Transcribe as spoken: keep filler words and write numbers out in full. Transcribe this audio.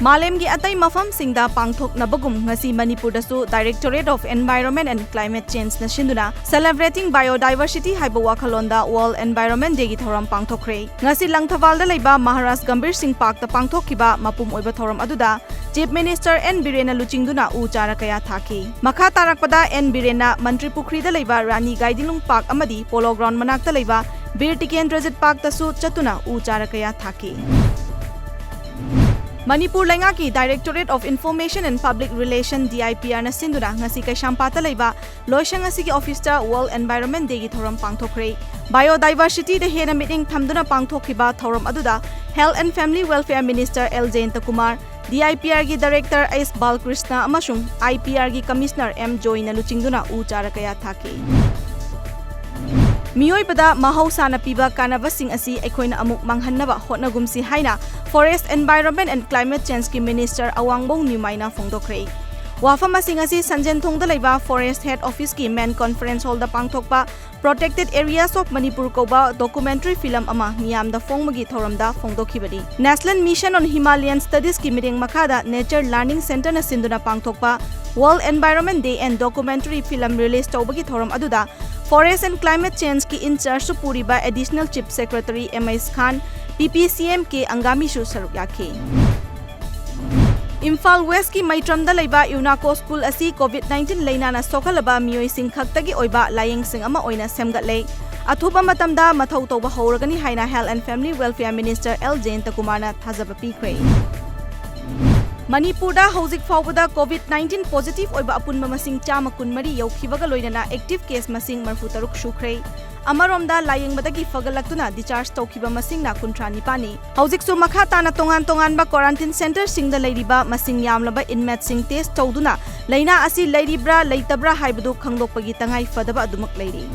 ꯃꯥꯂꯦꯝꯒꯤ ꯑꯇꯩ ꯃꯐꯝꯁꯤꯡꯗ ꯄꯥꯡꯊꯣꯛꯅꯕꯒꯨꯝ ꯉꯁꯤ ꯃꯅꯤꯄꯨꯔꯗꯁꯨ Directorate of Environment and Climate Change ꯅ ꯁꯤꯟꯗꯨꯅ Celebrating Biodiversity ꯍꯥꯏꯕ ꯋꯥꯈꯜꯂꯣꯟꯗ World Environment Day ꯒꯤ ꯊꯧꯔꯝ ꯄꯥꯡꯊꯣꯛꯈ꯭ꯔꯦ꯫ ꯉꯁꯤ ꯂꯪꯊꯕꯥꯜꯗ ꯂꯩꯕ ꯃꯍꯥꯔꯥꯖ ꯒꯝꯚꯤꯔ ꯁꯤꯡ ꯄꯥꯔꯛꯇ ꯄꯥꯡꯊꯣꯛꯈꯤꯕ ꯃꯄꯨꯝ ꯑꯣꯏꯕ ꯊꯧꯔꯝ ꯑꯗꯨꯗ Chief Minister ꯑꯦꯟ ꯕꯤꯔꯦꯟꯅ ꯂꯨꯆꯤꯡꯗꯨꯅ ꯎ ꯆꯥꯔ ꯀꯌꯥ ꯊꯥꯈꯤ꯫ ꯃꯈꯥ ꯇꯥꯔꯛꯄꯗ ꯑꯦꯟ ꯕꯤꯔꯦꯟꯅ ꯃꯟꯇ꯭ꯔꯤ ꯄꯨꯈ꯭ꯔꯤꯗ ꯂꯩꯕ ꯔꯥꯅꯤ ꯒꯥꯏꯗꯤꯂꯨꯡ ꯄꯥꯔꯛ ꯑꯃꯗꯤ ꯄꯣꯂꯣ ꯒ꯭ꯔꯥꯎꯟ ꯃꯅꯥꯛꯇ ꯂꯩꯕ ꯕꯤꯔ ꯇꯤꯀꯦꯟꯗ꯭ꯔꯖꯤꯠ ꯄꯥꯔꯛꯇꯁꯨ ꯆꯠꯇꯨꯅ ꯎ ꯆꯥꯔ ꯀꯌꯥ ꯊꯥꯈꯤ꯫ ꯃꯅꯤꯄꯨꯔ ꯂꯩꯉꯥꯛꯀꯤ Directorate of Information and Public Relation, D I P R ꯅ ꯁꯤꯟꯗꯨꯅ ꯉꯁꯤ ꯀꯩꯁꯥꯝꯄꯥꯠꯇ ꯂꯩꯕ ꯂꯣꯏꯁꯪ ꯑꯁꯤꯒꯤ ꯑꯣꯐꯤꯁꯇ World Environment Day ꯒꯤ ꯊꯧꯔꯝ ꯄꯥꯡꯊꯣꯛꯈ꯭ꯔꯦ꯫ Biodiversity ꯗ ꯍꯦꯟꯅ ꯃꯤꯠꯌꯦꯡ ꯊꯝꯗꯨꯅ ꯄꯥꯡꯊꯣꯛꯈꯤꯕ ꯊꯧꯔꯝ ꯑꯗꯨꯗ Health and Family Welfare Minister L ꯖꯌꯟꯇꯀꯨꯃꯥꯔ, D I P R ꯒꯤ Director ꯑꯦꯁ ꯕꯥꯂꯀ꯭ꯔꯤꯁꯅ ꯑꯃꯁꯨꯡ I P R ꯒꯤ Commissioner ꯑꯦꯝ ꯖꯣꯏꯅ ꯂꯨꯆꯤꯡꯗꯨꯅ ꯎ ꯆꯥꯔ ꯀꯌꯥ ꯊꯥꯈꯤ꯫ ꯃꯤꯑꯣꯏꯕꯗ ꯃꯍꯧꯁꯥꯅ ꯄꯤꯕ ꯀꯥꯟꯅꯕꯁꯤꯡ ꯑꯁꯤ ꯑꯩꯈꯣꯏꯅ ꯑꯃꯨꯛ ꯃꯥꯡꯍꯟꯅꯕ ꯍꯣꯠꯅꯒꯨꯝꯁꯤ ꯍꯥꯏꯅ Forest, Environment and Climate Change ꯀꯤ Minister ꯑꯋꯥꯡꯕꯧ ꯅ꯭ꯌꯨꯃꯥꯏꯅ ꯐꯣꯡꯗꯣꯛꯈ꯭ꯔꯦ꯫ ꯋꯥꯐꯝ ꯑꯁꯤꯡ ꯑꯁꯤ ꯁꯟꯖꯦꯟꯊꯣꯡꯗ ꯂꯩꯕ Forest Head Office ꯀꯤ Main Conference Hall ꯗ ꯄꯥꯡꯊꯣꯛꯄ Protected Areas of Manipur ꯀꯧꯕ documentary film ꯑꯃ ꯃꯤꯌꯥꯝꯗ ꯐꯣꯡꯕꯒꯤ ꯊꯧꯔꯝꯗ ꯐꯣꯡꯗꯣꯛꯈꯤꯕꯅꯤ꯫ National Mission on Himalayan Studies ꯀꯤ ꯃꯤꯠꯌꯦꯡ ꯃꯈꯥꯗ Nature Learning Centre ꯅ ꯁꯤꯟꯗꯨꯅ ꯄꯥꯡꯊꯣꯛꯄ World Environment Day and Documentary film release ꯇꯧꯕꯒꯤ ꯊꯧꯔꯝ ꯑꯗꯨꯗ Forest and Climate Change ꯀꯤ in charge ꯁꯨ ꯄꯨꯔꯤꯕ Additional Chief Secretary ꯑꯦꯝ ꯑꯩꯁ ꯈꯥꯟ, ꯄꯤ ꯄꯤ ꯁꯤ ꯑꯦꯝ ꯀꯦ ꯑꯪꯒꯥꯃꯤꯁꯨ ꯁꯔꯨꯛ ꯌꯥꯈꯤ꯫ ꯏꯝꯐꯥꯜ West ꯀꯤ ꯃꯩꯇ꯭ꯔꯝꯗ ꯂꯩꯕ ꯌꯨꯅꯥꯀꯣ school ꯑꯁꯤ COVID nineteen ꯂꯩꯅꯥꯅ ꯁꯣꯛꯍꯜꯂꯕ ꯃꯤꯑꯣꯏꯁꯤꯡ ꯈꯛꯇꯒꯤ ꯑꯣꯏꯕ ꯂꯥꯌꯦꯡꯁꯪ ꯑꯃ ꯑꯣꯏꯅ ꯁꯦꯝꯒꯠꯂꯦ꯫ ꯑꯊꯨꯕ ꯃꯇꯝꯗ ꯃꯊꯧ ꯇꯧꯕ ꯍꯧꯔꯒꯅꯤ ꯍꯥꯏꯅ Health and Family Welfare Minister L ꯖꯌꯟꯇꯀꯨꯃꯥꯔꯅ ꯊꯥꯖꯕ ꯄꯤꯈ꯭ꯔꯦ꯫ ꯃꯅꯤꯄꯨꯔꯗ ꯍꯧꯖꯤꯛ ꯐꯥꯎꯕꯗ COVID nineteen positive ꯑꯣꯏꯕ ꯑꯄꯨꯟꯕ ꯃꯁꯤꯡ ꯆꯥꯝꯃ ꯀꯨꯟꯃꯔꯤ ꯌꯧꯈꯤꯕꯒ ꯂꯣꯏꯅꯅ active case ꯃꯁꯤꯡ ꯃꯔꯤꯐꯨꯇꯔꯨꯛ ꯁꯨꯈ꯭ꯔꯦ꯫ ꯑꯃꯔꯣꯝꯗ ꯂꯥꯌꯦꯡꯕꯗꯒꯤ ꯐꯒꯠꯂꯛꯇꯨꯅ discharge ꯇꯧꯈꯤꯕ ꯃꯁꯤꯡꯅ ꯀꯨꯟꯊ꯭ꯔꯥ ꯅꯤꯄꯥꯟꯅꯤ꯫ ꯍꯧꯖꯤꯛꯁꯨ ꯃꯈꯥ ꯇꯥꯅ ꯇꯣꯉꯥꯟ ꯇꯣꯉꯥꯟꯕ quarantine centre ꯁꯤꯡꯗ ꯂꯩꯔꯤꯕ ꯃꯁꯤꯡ ꯌꯥꯝꯂꯕ inmate ꯁꯤꯡ test ꯇꯧꯗꯨꯅ ꯂꯩꯅꯥ ꯑꯁꯤ ꯂꯩꯔꯤꯕ꯭ꯔꯥ ꯂꯩꯇꯕ꯭ꯔꯥ ꯍꯥꯏꯕꯗꯨ ꯈꯪꯗꯣꯛꯄꯒꯤ ꯇꯉꯥꯏ ꯐꯗꯕ ꯑꯗꯨꯃꯛ ꯂꯩꯔꯤ꯫